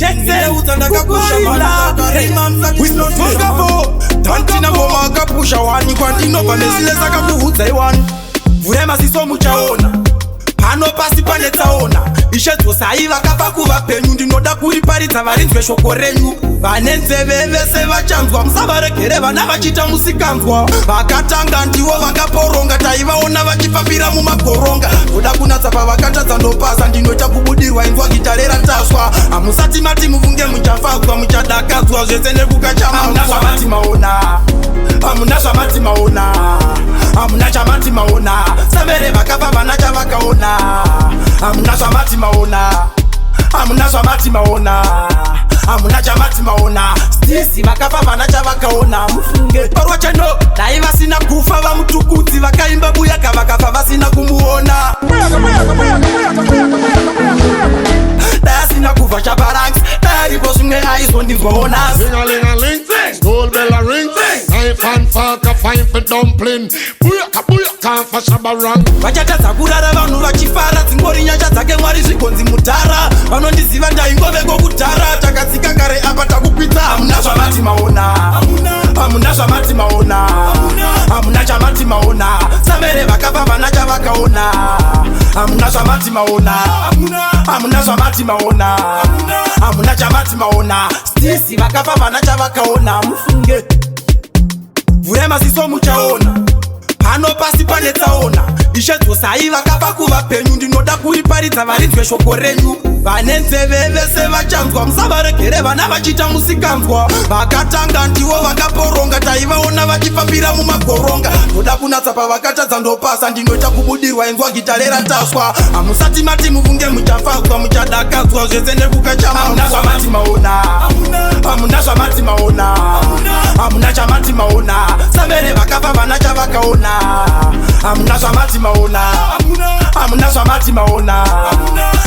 Jackson, Ndakakusha Kuparila. Wisnotoskapo tantina ngoma akapusha wani kwandinobva nesile sakakuudza iwani. Vhurai maziso muchaona pano pasi pane tsaona. Ishe dzosai vakafa kuvapenyu. Ndinoda kuriparidza varinzwe shoko renyu. Vane nzeve vese vachanzwa. Musavaregere vana vachiita musikanzwa. Vakatanga ndivo vakaporonga, taivaona vachifambira mumagoronga. Ndoda kunatsa pavakatadza, ndopasa. Ndinoita kubudirwa, inzwa gitare rataswa. Hamusati mati mufunge, muchafadzwa, muchadakadzwa zvese nekukachamhamuna. Zvamati maona, hamuna zvamati maona, hamuna chamati maona. Samere vakafa vana chavakaona. Hamuna zvamati maona, hamuna zvamati maona, hamuna chamati maona. Stisi vakafa vana chavakaona, mufunge parwachano. Dai vasina kufa vaMutukudzi vakaimba Buyaka, vakafa vasina kumuona. Dai asina kufa Chaparanks, dai aripo zvimwe aizondinzwawo nhasi. Ling-a-ling-a-ling, school bell a ring. Knife and fork a fine for dumpling. Booyaka booyaka for shabarang. Vachatadza kurara vanhu vachifara, dzingori nyasha dzake Mwari, zvigonzi mudhara. Vanondiziva, ndaingoveko kudhara. Takatsika kare apa takukwidza. Hamuna zvamati maona, hamuna zvamati maona, hamuna chamati maona. Samere vakafa vana chavakaona. Hamuna zvamati maona, hamuna zvamati maona, hamuna chamati maona. Stisi vakafa vana chavakaona, mufunge. Vhurai maziso muchaona pano pasi pane tsaona. Ishe dzosai vakafa kuvapenyu. Ndinoda kuriparidza varinzwe shoko renyu. Vane nzeve vese vachanzwa. Musavaregere vana vachiita musikanzwa. Vakatanga ndivo vakaporonga, taivaona vachifambira mumagoronga. Ndoda kunatsa pavakatadza, ndopasa. Ndinoita kubudirwa, inzwa gitare rataswa. Hamusati mati mufunge, muchafadzwa, muchadakadzwa zvese nekukachamhamuna. Zvamati maona, hamuna zvamati maona, hamuna chamati maona. Samere vakafa vana chavakaona. Hamuna zvamati maona, hamuna zvamati maona,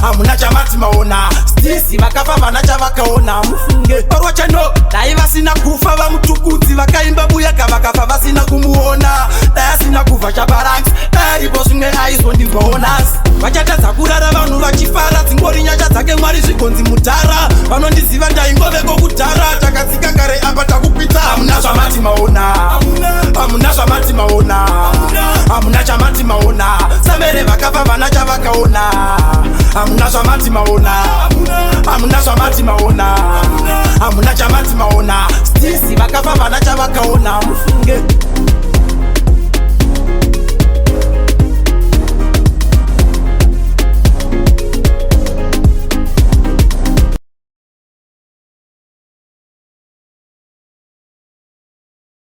hamuna chamati maona. Stisi vakafa vana chavakaona, mufunge parwachano. Dai vasina kufa vaMutukudzi vakaimba Buyaka, vakafa vasina kumuona. Dai asina kufa Chaparanks, dai aripo zvimwe aizondinzwawo nhasi. Vachatadza kurara vanhu vachifara, dzingori nyasha dzake Mwari, zvigonzi mudhara. Vanondiziva, ndaingoveko kudhara. Takatsika kare apa takukwidza. Hamuna zvamati maona, hamuna zvamati maona, hamuna chamati maona. Samere vakafa vana chavakaona. Hamuna zvamati maona, hamuna.